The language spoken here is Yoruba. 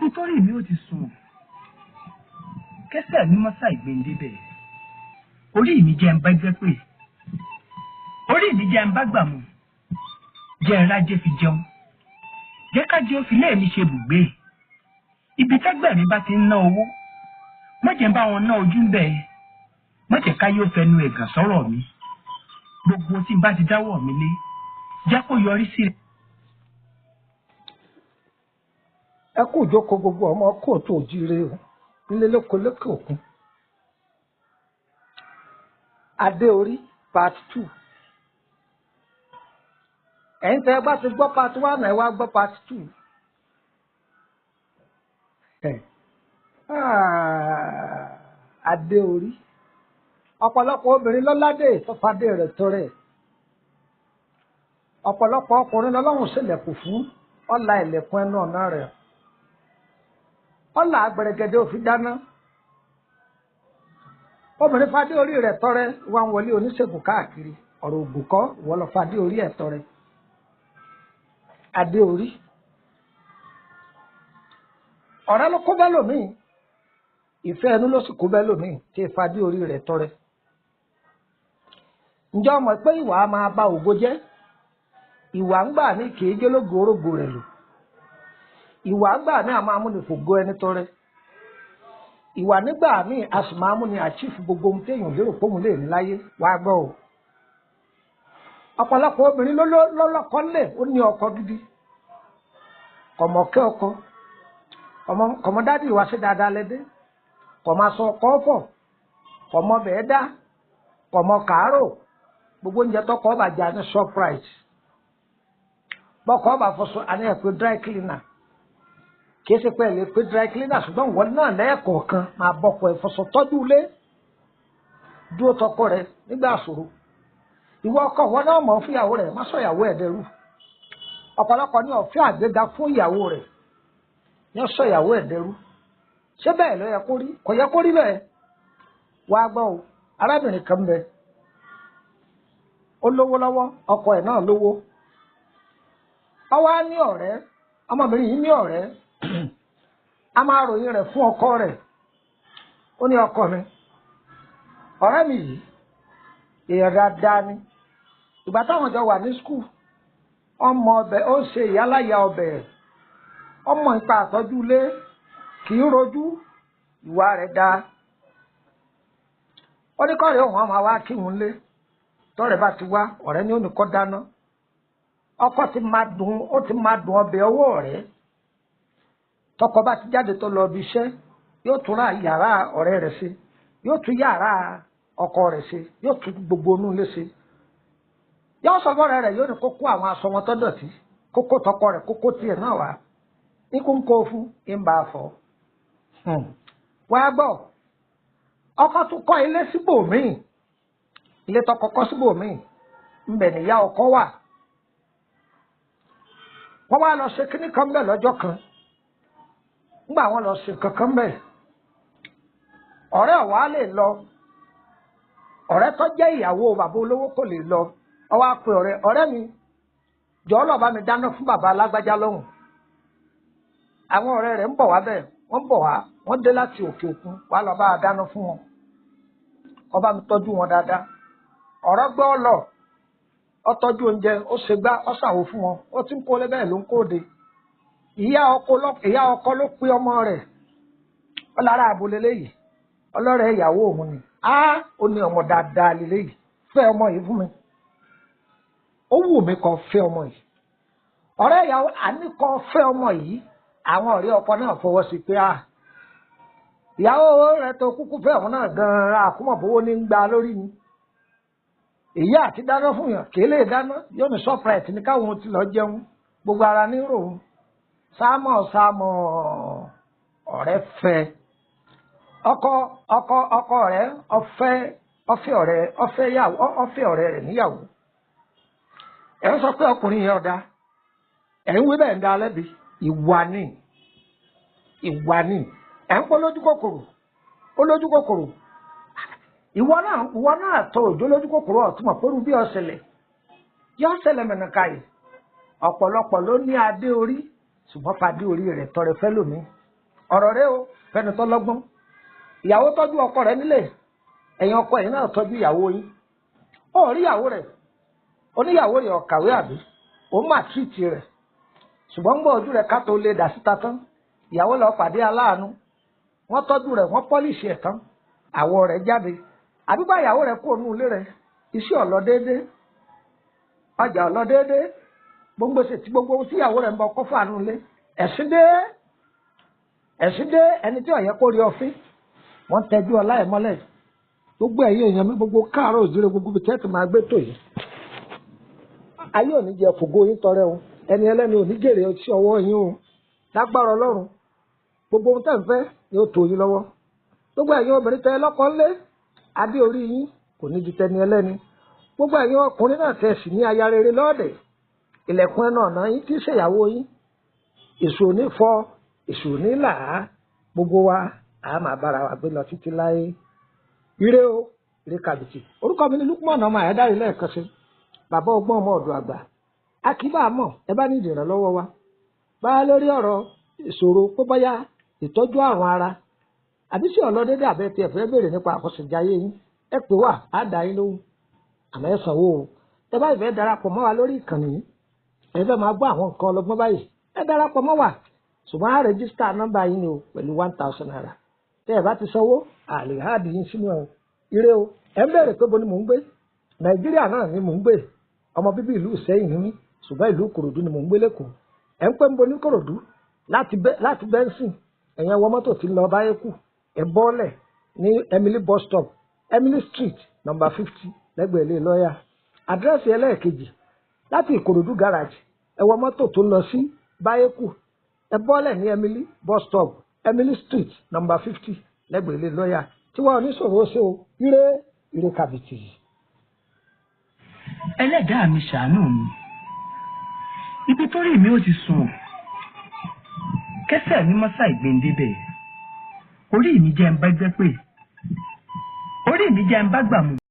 Ibi tó rí mi ó ti sùn, kẹsẹ̀ mi mọ́sá ìgbéǹdébẹ̀. Orí mi jẹ́ ń bá gbẹ́ pé, orí mi jẹ́ ń bá gbà mú, jẹ́ ń rájẹ́ fi jẹun, jẹ́ ká jẹ́ òfin lẹ́ẹ̀mí ṣe bùgbé. Ibi tẹ́gbẹ́ mi bá ti ń ná owó, má jẹ́ ń bá wọn ná ojú ń bẹ̀, má jẹ́ ká yóò fẹnu ẹ̀gàn sọ̀rọ̀ mi. Gbogbo tí n bá ti dáwọ́ mi lé, jẹ́ kó yọrí sí. Ẹ kú ìjókòó gbogbo ọmọ kóòtù òjíire o, nílé lóko lókè òkun. Adé orí part 2. Ẹ̀yin tẹ́ ẹ bá ti gbọ́ part 1, ẹ wá gbọ́ part 2. Adé orí. Ọ̀pọ̀lọpọ̀ obìnrin lọ́ládé ìtọ́fadé rẹ̀ tọrẹ. Ọ̀pọ̀lọpọ̀ ọkùnrin lọ́lọ́run ṣèlẹ̀kùn fún ọ̀la ìlẹ̀kùn ẹnu ọ̀nà rẹ̀. Ọ̀la agbẹ̀rẹ̀gẹ̀dẹ̀ òfin dáná. Obìnrin fadé orí rẹ̀ tọrẹ wá ń wọlé oníṣègùn káàkiri. Ọ̀rọ̀ ògùn kọ́, ìwọ lọ fadé orí ẹ̀ tọrẹ. Adé orí. Ọ̀rẹ́ ló kó bẹ́ẹ̀ lòmíì. Ìfẹ́ ẹnu ló sì kó bẹ́ẹ̀ lòmíì tí fadé orí rẹ̀ tọrẹ. Ǹjẹ́ o mọ̀ pé ìwà á máa ba ògo jẹ́? Ìwà ń gbà ní kì í jẹ́ lógo orógo rẹ̀ lò. Ìwà ń gbà ní a máa múni fògo ẹni tọrẹ. Ìwà nígbà míì a sì máa múni àchífù gbogbo ohun téèyàn lérò pé òun lè ní láyé. Wàá gbọ́ o. Ọ̀pọ̀lọpọ̀ obìnrin ló lọ́kọ lẹ̀, ó ní ọkọ gidi. Kọ̀mọ̀kẹ́ ọkọ. Kọ̀mọ̀dádì ìwà ṣe dáadáa lẹ́dẹ́. Kọ̀mọ̀ aṣọ ọkọ fọ̀. Kọ̀mọ̀ bẹ̀ẹ́ dá. Kọ̀mọ̀ kàárò. Gbogbo oúnjẹ tọkọ ọba jà ní Shoprite. Bọ́kọ ọba fọṣọ àní ẹ̀ pé dry cleaner. Kì í ṣe pé ẹ lè pé dry cleaner, ṣùgbọ́n ìwọ náà lẹ́ẹ̀kọ̀ọ̀kan máa bọ́kọ ẹ̀ fọṣọ, tọ́jú ilé, dúró tọkọ rẹ nígbà àṣòro. Ìwọ ọkọ, ìwọ náà mọ̀ fún ìyàwó rẹ̀, má sọ ìyàwó ẹ̀ dẹrú. Ọ̀pọ̀lọpọ̀ ní ọ̀fẹ́ àgbéga fún ìyàwó rẹ̀ ní ó sọ ìyàwó ẹ̀ dẹrú. Ṣé bẹ́ẹ̀ ló yẹ kó rí? Kò yẹ kó rí bẹ́ẹ̀. Wàá gbọ́ o, arábìnrin kan bẹ, ó lówó lọ́wọ́, ọkọ ẹ̀ náà lówó. Ó wá ní ọ̀rẹ́. Ọmọbìnrin yìí ní ọ̀rẹ́, a máa ròyìn rẹ̀ fún ọkọ rẹ̀. Ó ní, "Ọkọ mi, ọ̀rẹ́ mi yìí, èèyàn dáadáa ni. Ìgbà táwọn jọ wà ní school, ọmọ ọbẹ̀ ó ń ṣe ìyáláyà ọbẹ̀, ọmọ nípa àtọ́jú ilé, kì í rojú, ìwà rẹ̀ dáa." Ó ní kọ́rẹ́ òun máa wá kí òun lé. Tọ́rẹ́ bá ti wá, ọ̀rẹ́ ní ó ní kó dáná. Ọkọ ti máa dùn, ó ti máa dùn ọbẹ̀ ọwọ́ ọ̀rẹ́. Tọkọ bá ti jáde tó lọ ibi iṣẹ́, yóò tún ra yàrá ọ̀rẹ́ rẹ̀ ṣe, yóò tún yàrá ọkọ rẹ̀ ṣe, yóò tún gbogbo inú ilé ṣe. Yóò sọ fọ́rẹ́ rẹ̀, yóò ní kó kó àwọn aṣọ wọn tó dọ̀tí, kó kó tọkọ rẹ̀, kó kó tiẹ̀ náà wá, ikú ń kó fún ń bá a fọ. Wàá gbọ́, ọkọ tún kọ́ ilé síbòmíì. Ilé tọkọ kọ́ síbòmíì ńbẹ̀ níyà ọkọ wà. Wọ́n wá lọ ṣe kíní kan bẹ́ẹ̀ lọ́jọ́ kan. Ńgbà wọ́n lọ ṣe kankan bẹ́ẹ̀, ọ̀rẹ́ ọ̀wá lè lọ. Ọ̀rẹ́ tó jẹ́ ìyàwó bàbá olówó kò lè lọ. Ó wá pe ọ̀rẹ́: "Ọ̀rẹ́ mi, jọ̀ọ́, lọ bá mi dáná fún bàbá alágbájá lọ́hùn. Àwọn ọ̀rẹ́ rẹ̀ ń bọ̀ wá bẹ́ẹ̀, wọ́n ń bọ̀ wá, wọ́n dé láti òkè òkun wá. Lọ bá a dáná fún wọn, kó bá mi tọ́jú wọn dáadáa." Ọ̀rọ̀ gbọ́ lọ, ó tọ́jú oúnjẹ, ó ṣe gbá, ó ṣàwò fún wọn. Ó ti ń kó bẹ́ẹ̀ ló ń kóde. Ìyá ọkọ ló pe ọmọ rẹ̀. Ó lára àbò lélẹ́yìí, ọlọ́rẹ̀ ìyàwó òun ni. Á ó ní, "Ọmọ dáadáa lélẹ́yìí, fẹ́ ọmọ yìí fún mi. Ó wù mí kó fẹ́ ọmọ yìí." Ọ̀rẹ́ ìyàwó àní kó fẹ́ ọmọ yìí. Àwọn ọ̀rẹ́ ọkọ náà fọwọ́ sí pé, à, ìyàwó rẹ̀ tó kúkú fẹ́ òun náà gan-an, àkúmọ̀bówó ní ń gba lórí ni. Èyí àti dáná fún yàn, kì í lè dáná. Yóò ní Shoprite ní káwọn ti lọ jẹun, gbogbo ara ní ròun. Sámọ̀ sámọ̀, ọ̀rẹ́ fẹ́ ọkọ ọkọ ọkọ rẹ̀ ọfẹ́ ọfẹ́ ọ̀rẹ́ ọfẹ́ yàwó, ọfẹ́ ọ̀rẹ́ rẹ̀ níyàwó. Ẹ̀ ń sọ pé ọkùnrin yẹn ọ̀dà, ẹ̀ ń wí bẹ́ẹ̀, ń dá lẹ́bi. Ìwà ni, ìwà ni. Ẹ̀ ń pọ́ lójú kòkòrò, ó lójú kòkòrò. Ìwọ náà tó òjò lójú kòkòrò ọ̀túnmọ̀ pẹ̀lú bí ọ̀sẹ̀lẹ̀ yọ ọ̀sẹ̀lẹ̀ mẹ̀nàká yìí. Ọ̀pọ̀lọpọ̀ ló ní adé orí, ṣùgbọ́n fadé orí rẹ̀ tọrẹ fẹ́ lómi. Ọ̀rọ̀ rẹ o fẹ́ni tó lọ́gbọ́n. Ìyàwó tọ́jú ọkọ rẹ̀ nílé, ẹ̀yin ọkọ ẹ̀yin náà tọ́jú ìyàwó yín. Ó rí ìyàwó rẹ̀, oníyàwó rẹ̀ ọ̀kàwé àbí òun mà tírìtì rẹ̀, ṣùgbọ́n gbọ́ ojú rẹ̀ ká tó lè dà síta tán. Ìyàwó lọ pàdé aláàánú, wọ́n tọ́jú rẹ̀, wọ́n pọ́lìṣì ẹ̀ tán, àwọ̀ rẹ̀ jáde. Àbígbà ìyàwó rẹ̀ kúrò nínú ilé rẹ̀, iṣẹ́ ọ̀lọ́ déédéé, ọjà ọ̀lọ́ déédéé, gbogbo ṣe ti gbogbo ohun tí ìyàwó rẹ̀ ń bọ kọ́ fàánú ilé. Ẹ̀sìn dé, ẹ̀sìn dé, ẹni tí ó yẹ kó rí ọfín wọ́n tẹ́jú ọlá ẹ̀ mọ́lẹ̀. Gbogbo ẹ̀yin èèyàn mi, gbogbo káàárọ̀ òjìrè, gbogbo ibi tẹ́tì máa gbé tò yìí, ayé òní jẹ fògo yín tọrẹ o, ẹni ẹlẹ́ni òní jèrè sí ọwọ́ yín o. Lágbára Ọlọ́run, gbogbo ohun tẹ́ ń fẹ́ ni ó tó yín lọ́wọ́. Gbogbo ẹ̀yin obìnrin tẹ́ lọ́kọ ńlé, adé orí yín kò ní ju tẹni ẹlẹ́ni. Gbogbo ẹ̀yin ọkùnrin náà tẹ́ sì ní aya rere lọ́ọ̀dẹ̀, ilẹ̀kùn ẹnu ọ̀nà yín tí í ṣèyàwó yín, èṣù ò ní fọ́, èṣù ò ní là á. Gbogbo wa a máa bára wa gbé lọ títí láé. Ire o, ire kàbìtì. Orúkọ mi ni Lukman ọmọ Àyádáre lẹ́ẹ̀kan sí, bàbá ọgbọ́n ọmọ ọ̀dọ̀ àgbà. A kì í bá a mọ̀ ẹ bá ní ìdìrànlọ́wọ́ wa bá a lórí ọ̀rọ̀ ìṣòro pé bóyá ìtọ́jú àrùn ara àbí sí ọ̀lọ́dẹ́dẹ́ àbẹ́ tí ẹ fẹ́ béèrè nípa àkọsẹ̀jáyé yín, ẹ pè wá, á dá yín lóhùn, àmọ́ ẹ sanwó o. Ẹ bá ìfẹ́ darapọ̀ mọ́ wa lórí ìkànnì yìí, ẹ fẹ́ máa gbọ́ àwọn nǹkan ọlọ́gbọ́n báyìí, ẹ darapọ̀ mọ́ wa, ṣùgbọ́n á rẹ́gísítà nọ́mbà yín ni o pẹ̀lú ₦1,000. Tẹ́ ẹ bá ti sanwó, àlè háàdì yín sínú ẹ o. Ire o. Ẹ ń bẹ̀rẹ̀ pé bo ni mò ń gbé. Nàìjíríà náà ni mò ń gbé, ọmọ bíbí ìlú Ìsẹ́yìn ni mí, ṣùgbọ́n ìlú Ìkòròdú ni mò ń gbé lẹ́kọ̀ọ́. Ẹ ń pẹ́ ń bo ní Kòròdú, láti Bẹ́ńsìn, ẹ̀yẹn wọ mọ́tò tí ń lọ báyé kù, ẹ bọ́ọ̀lẹ̀ ní Emily bus stop, Emily Street, number 50, lẹ́gbẹ̀ẹ́ ilé lọ́ọ̀yà. Àdírẹ́sì ẹlẹ́ẹ̀kejì, láti Ìkòròdú garage, ẹ wọ mọ́tò tó ń lọ sí báyé kù, ẹ bọ́ọ̀lẹ̀ ní Emily bus stop, Emily Street, number 50, lẹ́gbẹ̀ẹ́ ilé lọ́ọ̀yà. Tiwa oníṣòro ṣe o. Ire, ire kàbìtì. Ẹlẹ́dàá mi, ṣàánú mi. Ibi tó rí mi ó ti sùn, kẹsẹ̀ mi mọ́sá ìgbéǹdébẹ̀. Orí mi jẹ́ ń bá gbẹ́ pé, orí mi jẹ́ ń bá gbà mú.